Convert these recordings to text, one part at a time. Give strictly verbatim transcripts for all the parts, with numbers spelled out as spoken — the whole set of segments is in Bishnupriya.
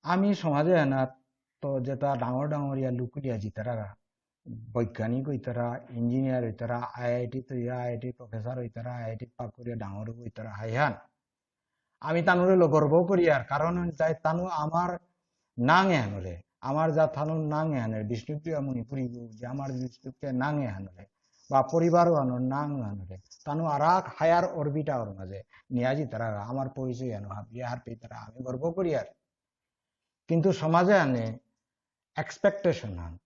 আমি সমাজ এহানাত তো যেতা ডাঙর ডাঙর ইয়া লুকুলিয়া যিতারা, বৈজ্ঞানিক হইতারা, ইঞ্জিনিয়ার হইতারা, আইআইটি তো ইয়া আইআইটি প্রফেসর হইতারা, আইআইটি পাক করিয়া ডাঙর হইতারা হাইহান। আমি তানুরে লো গর্ব করিয়ার, কারণ তাই তানু আমার নাঙ এহানরে, আমার যা তানুর নাঙ এহানরে, বিষ্ণুপ্রিয়া মণিপুরী গো, যে আমার বিষ্ণুপ্রিয়া নাঙ এহানরে, বা পরিবার আনোর নাঙ এহানরে, তানু আরাক higher orbit আওর মাঝে নিয়া যিতারা আমার পরিচয় আনো হাবিয়া হারপেইতারা আমি গর্ব করিয়ার। কিন্তু সমাজ এহানে expectation আন,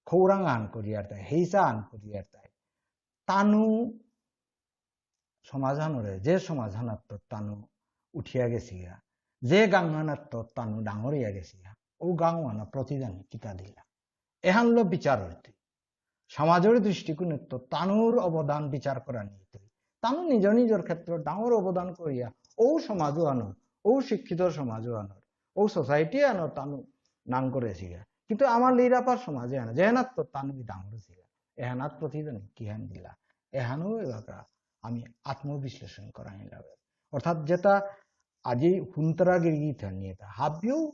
খৌরাং আন করিয়ার তাই, হেইসা আন করিয়ার তাই। তানু সমাজ হানরে, যে সমাজ হানাত্ত তানু উঠিয়া গেছিগা, যে গাঙ হানাত্ত তানু ডাঙরিয়া গেছিগা, ও গাঙ হানা প্রতিদান কিতা দিলা? এহানলো বিচার হইতে। সমাজের দৃষ্টিকোণে তো তানুর অবদান বিচার করা নিতে। তানু নিজের নিজের ক্ষেত্রে ডাঙর অবদান করিয়া ও সমাজও আনর, ও শিক্ষিত সমাজও আনর, ও সোসাইটি আনর তানু নাঙ করেছিগা। কিন্তু আমার লিরাপার সমাজে আনা, যেহানাত তো তানু ডাঙর ছিগা। এহানাত প্রতিদান কিহান দিলা? এহানও এবাকা আমি আত্মবিশ্লেষণ করা লাগে। অর্থাৎ যেতা আজি হুন্তরা গিরি গিথানি এতা হাবিও,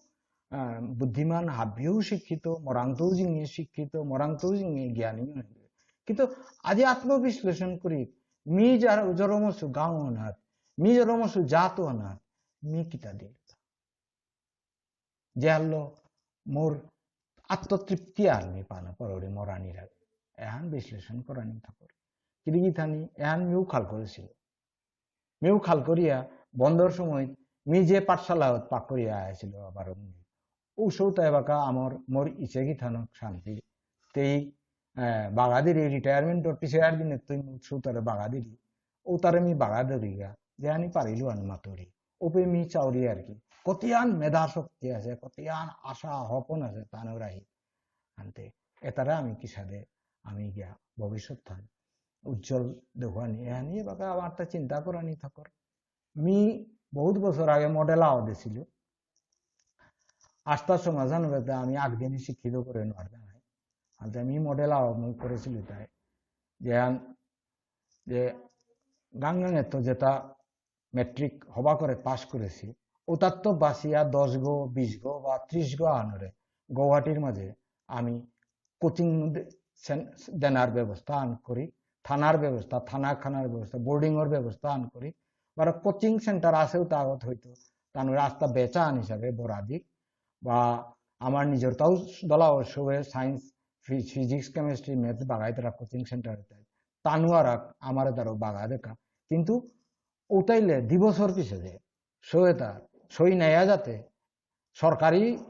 আহ, বুদ্ধিমান, হাবিও শিক্ষিত, মরাংতও জিঙে শিক্ষিত, মরাংতও জিঙে জ্ঞানী। কিন্তু আজি আত্মবিশ্লেষণ করি, মি যার জরমসু গাঁও অনাথ, মি জরমসু জাত অনাথ, মি কিতা দিল? যে আল্লো মোর আত্মতৃপ্তি আর মি পানা পররে মরানির আগে। এহান বিশ্লেষণ করানি থাকর। গিরি গিথানি এহান মিউ খাল করেছিল। মিউ খাল করিয়া বন্ধর সময় মি যে পাঠশালা পাক করিয়া আইছিল আবার অমনি। ও সৌতা এবাকা আমার মোর ইচে গিথানক শান্তি। তেই, আহ, বাগাদিরি retirement অর পিছে আর দিনে তুই সৌতারে বাগাদিরি। ও তারে মি বাগাদিরিগা। যে আনি পারিলু আন মাতুরি। ওপে মি চাউরি আর কি। কতিয়ান মেধা শক্তি আছে, কতিয়ান আশা হপন আছে, তানুরাহি। আনতে, এতারা আমি কিসাদে, আমি গিয়া ভবিষ্যৎ থান উজ্জ্বল দেখুয়ানি, এহানি বাকা আমার তা চিন্তা করানি থাকর। মি বহুত বছর আগে মডেল আও দিছিল। আস্তা সমাধান হতে আমি আগদিনই শিক্ষিত করে নোয়ার জানাই। আনতে আমি মডেল আও আমি করেছিল তাই। যে আন-, যে গাঙ্গাঙে তো যেটা মেট্রিক হবা করে পাস করেছি, ওটার তো বাসিয়া দশ গো, বিশ গো বা ত্রিশ গো আনরে গুয়াহাটির মাঝে আমি কোচিং দে-, সেন-, দেনার ব্যবস্থা আন করি, থানার ব্যবস্থা, থানা খানার ব্যবস্থা, বোর্ডিং এর ব্যবস্থা আন করি। বারো কোচিং সেন্টার আছেও তা আগত হয়তো, তার রাস্তা বেচা আন হিসাবে বরাদি বা আমার নিজের তাও দলাও সবে সায়েন্স, ফি-, ফিজিক্স, কেমিস্ট্রি, ম্যাথ বাগাই তারা কোচিং সেন্টার তাই। তানুয়ারা আমার তারও বাগা দেখা। কিন্তু উতাইলে দিবসর পিছে যে সৌ এটা, সই নেয়া যাতে সরকারি,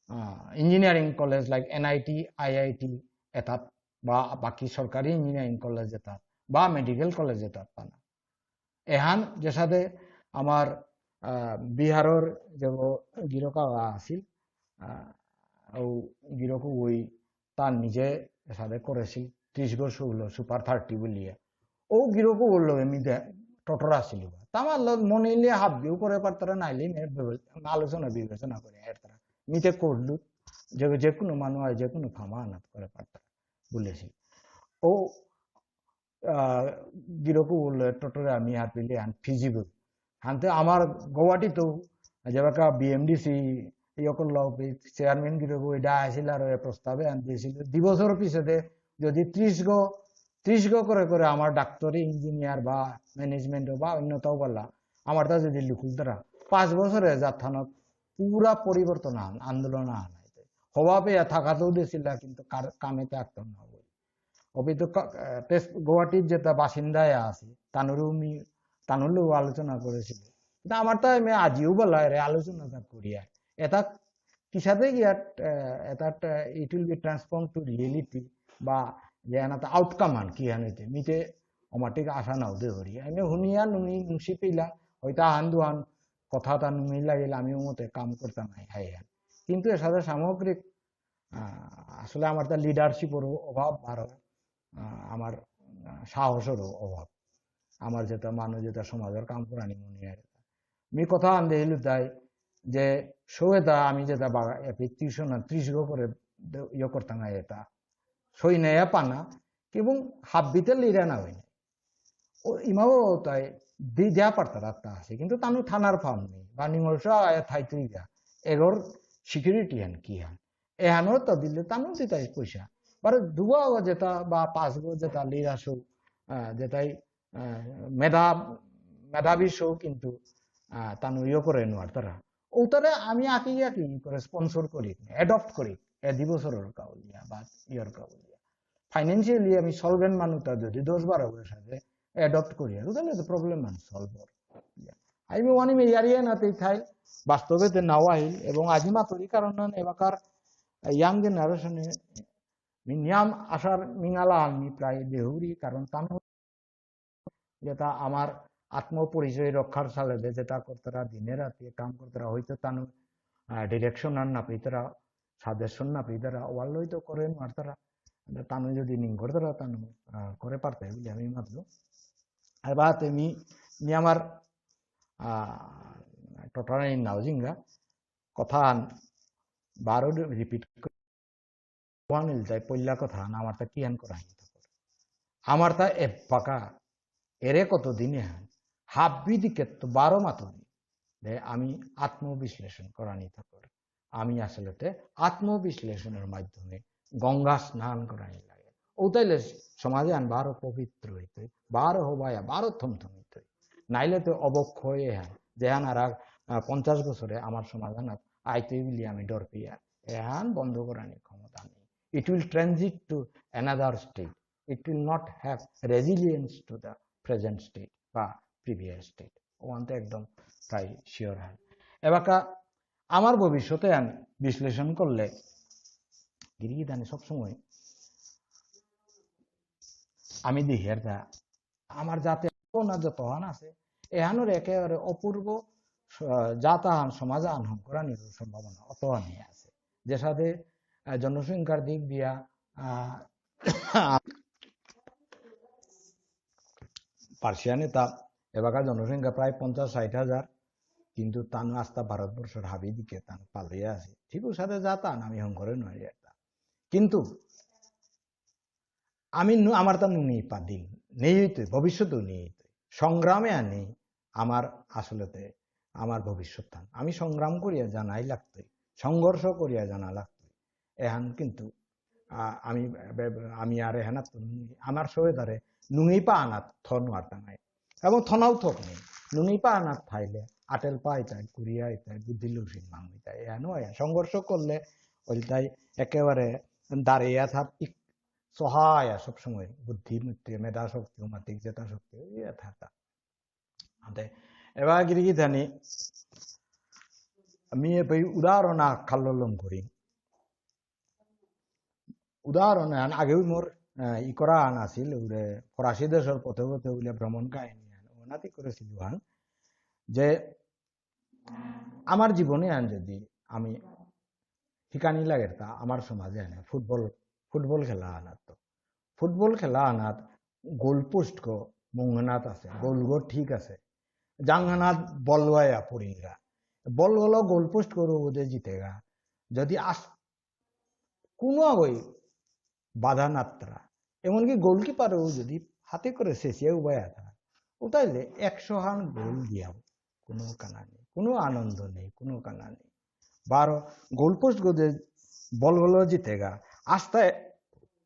uh, engineering college like NIT, IIT এটাত বা বাকি সরকারি ইঞ্জিনিয়ারিং কলেজ এটাত বা মেডিকেল কলেজ এটাত পানা। এহান যেসাদে আমার, আহ, বিহারর যে ব-, গিরক আগ আছিল, আহ, ও গিরক ওই তার নিজে এসাদে করেছিল, ত্রিশ গো ষোলো, সুপার থার্টি বুলিয়া। ও গিরকও ওর লগে মিলে টটর আছিল। তামার লগ মনে ইলে হাবিও করে পারতারা, নাইলে মে বিবে-, আলোচনা বিবেচনা করে এর তারা। মিতে করলু, যে, যে কোনো মানুষ হয়, যে কোনো ফামা আনাত করে পারতারা, বলেছিল। ও, আহ, গিরকও ওর লগে টটরে আমি হাত পেলে আন ফিজিবল। হানতে আমার গুয়াহাটিতেও যেবাকা বিএমডিসি ইয়ে করলো, চেয়ারম্যান গিরকও এটা আসিল আর এ প্রস্তাবে আন দিয়েছিল। দিবসর পিছতে যদি ত্রিশ গো, ত্রিশ গো করে করে আমার ডাক্তারি, ইঞ্জিনিয়ার বা ম্যানেজমেন্ট বা অন্যতাও বললা, আমার তা যদি লিখুল তারা পাঁচ বছরে জাতহানত পুরা পরিবর্তন আন, আন্দোলন আন। হবা পেয়া থাকাতেও দিয়েছিল, কিন্তু কার-, কামেতে আক্রমণ হবে। অবি তো কা-, আহ, তেজ-, গুয়াহাটির যেটা বাসিন্দা আছে, তানুরও মি-, তানুরও আলোচনা করেছিল। কিন্তু আমার তাই আমি আজিও বলা এর আলোচনা তা করিয়া। এটা কিসাদে গিয়া, আহ, এটা, আহ, it will be transformed to reality বা যে এনাতে আউটকাম আন কি আনিতে, মিতে অমাটিক আশা নাও দে করি। আমি হুনিয়া নুনি নুসি পেলা, হয়তো আহান দুহান কথা তা নুনি লাগিল, আমি মতে কাম করতাম নাই, হাই হাই। কিন্তু এর সাথে সামগ্রিক আহ, আসলে আমার তা লিডারশিপেরও অভাব, আর, আহ, আমার, আহ, সাহসেরও অভাব। আমার যেটা মানুষ যেটা সমাজের কাম করানি মনে হয়। মি কথা আনতে হইল তাই যে সৌতা আমি যেটা বাগা-, এপি টিউশন আর ত্রিশ গো করে দে-, ইয়ে করতাম না এটা। সই নেয়া পানা, এবং হাব্বিতে লিডার না হইনি। ও ইমাও তাই দি-, দেয়া পারতারা তা আছে, কিন্তু তানু থানার ফার্ম নেই, বা নিঙলসা আয়া থাই তুই যা। এগর সিকিউরিটি হান কি হান। এহানো তো দিলে তানু দিতাই পয়সা। বারো দুগো যেতা বা পাঁচগো যেতা লিডার সৌ, আহ, যেতাই, আহ, মেধা-, মেধাবী সৌ কিন্তু, আহ, তানু ইয়ে করে নোয়ারতারা। ওতারে আমি আঁকি আঁকি করে স্পন্সর করি, অ্যাডপ্ট করি, এ দিবসর কাউলিয়া বা ইয়র কাউলিয়া। ফাইন্যান্সিয়ালি আমি সলভেন্ট মানুতা যদি দশ বারো বছর সাথে অ্যাডপ্ট করি, আর তাহলে তো প্রবলেম মানে সলভ অর। আমি ওয়ানি মে ইয়ারিয়া নাতেই থাই, বাস্তবে তে নাও আহিল, এবং আজি মাতুরি কারণ নান এবাকার ইয়াং জেনারেশনে মিনিয়াম আসার মিঙালা আমি প্রায় দেহুরি, কারণ তানু যেতা আমার আত্মপরিচয় রক্ষার সালেদে যেতা করতারা, দিনে রাতে কাম করতারা, হয়তো তানু, আহ, ডিরেকশন আর না পেতারা, সাজেশন না পেতারা, ওয়াল্লই তো করে মারতারা। তানু যদি নিং করতারা, তানু, আহ, করে পারতে বলে আমি মাতলু। আর বাতে মি, মি আমার, আহ, টোটালি নাও জিঙ্গা, কথা আন বারো রিপিট ওয়ান ইলতাই পইলা কথা হান, আমার তা কিহান করা হিত করে। আমার তা এপাকা, এরে কত দিনে হান, হাব্বি দিকে তো বারো মাতুরি। দে আমি আত্মবিশ্লেষণ করা নিতে করে। আমি আসলে তে আত্মবিশ্লেষণের মাধ্যমে গঙ্গা স্নান করা লাগে। ও তাইলে সমাজ আন বারো পবিত্র হইতে, বারো হবায়া, বারো থমথম হইতে। নাইলে তো অবক্ষয় এহান, যেহান আর আগ, আহ, পঞ্চাশ বছরে আমার সমাজ আনাত আইতে বলে আমি ডর পেয়ার। এহান বন্ধ করানি ক্ষমতা নেই। It will transit to another state. It will not have resilience to the present state বা প্রিভিয়াস স্টেট। ওয়ান তো একদম তাই শিওর হয়। এবাকা আমার ভবিষ্যতে আমি বিশ্লেষণ করলে গিরিগিদানি সবসময় আমি দেখি আর তা আমার জাতে না যতহান আছে, এহানোর একেবারে অপূর্ব স-, জাতাহান সমাজ আহান হঙকরানির সম্ভাবনা অতহানি আছে। যে সাথে, আহ, জনসংখ্যার দিক দিয়া, আহ, পার্সিয়ান এতা এবাকা জনসংখ্যা প্রায় পঞ্চাশ ষাট হাজার, কিন্তু তানু আস্তা ভারতবর্ষর হাবি দিকে তানু পালিয়া আছে। ঠিক ওর সাথে জাতাহান আমি হঙকরে নয় একটা। কিন্তু আমি নু-, আমার তা নুনি পাদিন নেই হইতে, ভবিষ্যতেও নেই হইতে। সংগ্রামে আনি আমার আসলেতে আমার ভবিষ্যৎ থান। আমি সংগ্রাম করিয়া জানাই লাগতই, সংঘর্ষ করিয়া জানা লাগতই। এহান কিন্তু, আ, আমি বে-, বে-, আমি আর এহানাত নুনি-, আমার সবে তারে নুঙেই পা আনাত থ নোয়ারতাঙাই। এবং থনাও থক নেই। নুঙেই পা আনাত থাইলে আটেল পা ইতাই, কুড়িয়া ইতাই, বুদ্ধি লুসিন মাং ইতাই। এহানো এহান সংঘর্ষ করলে ওইতাই একেবারে দাঁড়িয়ে থাক সহায় সবসময় বুদ্ধি মধ্যে মেধা শক্তি, মাতিক জেতা শক্তি, ইয়ে থাকা। আতে, এবার গিরি গিথানি, আমি এবার উদাহরণ আকার লম করি। উদাহরণ আন আগেও মোর, আহ, ই করা আন আছিল, ওরে ফরাসি দেশর পথে পথে বুলে ভ্রমণ কাহিনী আন, ওনাতি করেছিল আন, যে আমার জীবনে আন যদি আমি হিকানি লাগে তা আমার সমাজে আনে ফুটবল, ফুটবল খেলা আনাত তো। ফুটবল খেলা আনাত গোল পোস্ট গো মঙ্গনাত আছে, গোল গো ঠিক আছে। জাঙ্গানাত বল ওয়া পুরিংরা। বল গলো গোল পোস্ট গো রোদে জিতেগা। যদি আস-, কোনো আগই বাধা নাত্রা, এমনকি গোলকিপারও যদি হাতে করে শেষিয়া উবায়া থানা, ও তাইলে একশো হান গোল দিয়াও কোনো কানা নেই, কোনো আনন্দ নেই, কোনো কানা নেই। বারো গোল পোস্ট গদে বল গলো জিতেগা, আস্তায়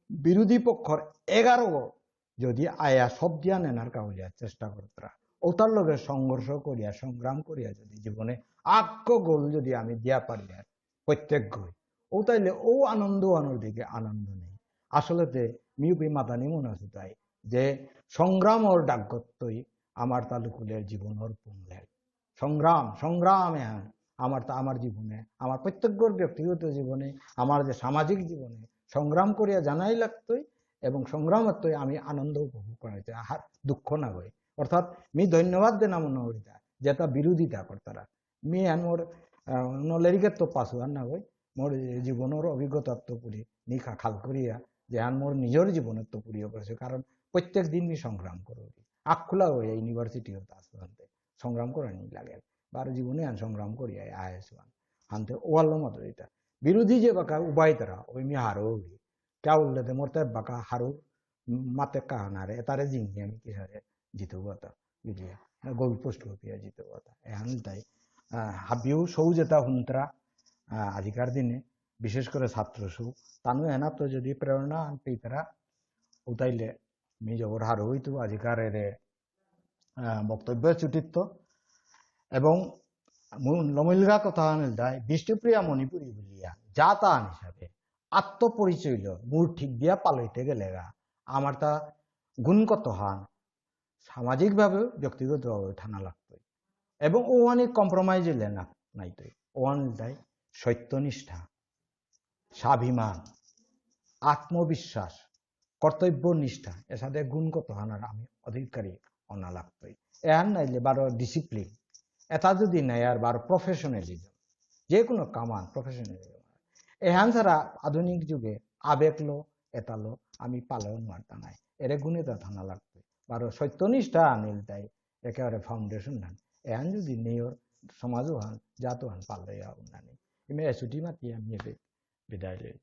বিরোধী পক্ষর এগারো গো যদি আয়া সব দিয়া নেনার কাউলিয়া চেষ্টা করতরা, ওটার লগে সংঘর্ষ করিয়া, সংগ্রাম করিয়া যদি জীবনে আক্ষ গোল যদি আমি দিয়া পারি আর প্রত্যেক গোল, ও তাইলে ও আনন্দ আনোর দিকে আনন্দ নেই। আসলেতে মিউপি মাতানি মনে আছে তাই যে সংগ্রামর ডাকগত্তই আমার তালুকুলের জীবনর পুংলের। সংগ্রাম, সংগ্রাম এহান আমার তা-, আমার জীবনে, আমার প্রত্যেক ব্যক্তিগত জীবনে, আমার যে সামাজিক জীবনে সংগ্রাম করিয়া জানাই লাগতই এবং সংগ্রামত্তই আমি আনন্দ উপভোগ করা হইতে আহার দুঃখ না হই। অর্থাৎ মি ধন্যবাদ দেনা মনে হইতা যেটা বিরোধিতা করতারা। মি আন মোর, আহ, নলেরিকে তো পাসু আর না হই, মোর জীবনর অভিজ্ঞতাত্ত পুরি নিখা খাল করিয়া যে আন মোর নিজর জীবনত্ত পুরিও করেছে, কারণ প্রত্যেক দিন মি সংগ্রাম করি। আখুলা হইয়া ইউনিভার্সিটি হতে আসতে আনতে সংগ্রাম করানি লাগে। বারো জীবনে আন সংগ্রাম করিয়া আয়েসু আন। আনতে ওয়াল্লো মতো এটা। বিরোধী যে বাকা উবাই তারা, ওই মি হারো হই। কে উল্লে দে মরতে বাকা হারো মাতে কাহানারে, এতারে জিঙ্গি আমি কি হারে জিতু বাতা। বুঝলিয়া? গোল পোস্ট করিয়া জিতু বাতা। এহান তাই, আহ, হাবিউ সৌ যেটা হুন্তরা, আহ, আজিকার দিনে বিশেষ করে ছাত্র সু তানু এনাত্ত যদি প্রেরণা আনতে তারা উতাইলে মি জবর হারৌ হইতু আজিকার এরে আহ, বক্তব্য চুটিত্ত এবং মূল লমিলগা কথা আনিল দায় বিষ্ণুপ্রিয়া মণিপুরী বুলিয়া জাতান হিসাবে আত্মপরিচয় ল মূল ঠিক দিয়া পালইতে গেলেগা আমার তা গুণগত হান সামাজিকভাবে ব্যক্তিগতভাবে থানা লাগতই এবং ওহানি কম্প্রোমাইজ হইলে না নাইতই ওহান দায় সত্যনিষ্ঠা স্বাভিমান আত্মবিশ্বাস কর্তব্যনিষ্ঠা এসাদে গুণগত হানার আমি অধিকারী অনা লাগতই এহান নাইলে বারো ডিসিপ্লিন এটা যদি নাই আর বারো প্রফেশনালিজম যে কোনো কামান প্রফেশনালিজম এহান ছাড়া আধুনিক যুগে আবেগ লো এটা লো আমি পালন মারতা নাই এরে গুণে তা থানা লাগতই বারো সত্যনিষ্ঠা আনিল তাই একেবারে ফাউন্ডেশন হান এহান যদি নেয়র সমাজও হান জাতও হান পাল্লে উন্নয়ন ইমে এসুটি মাতি আমি এবে বিদায় লই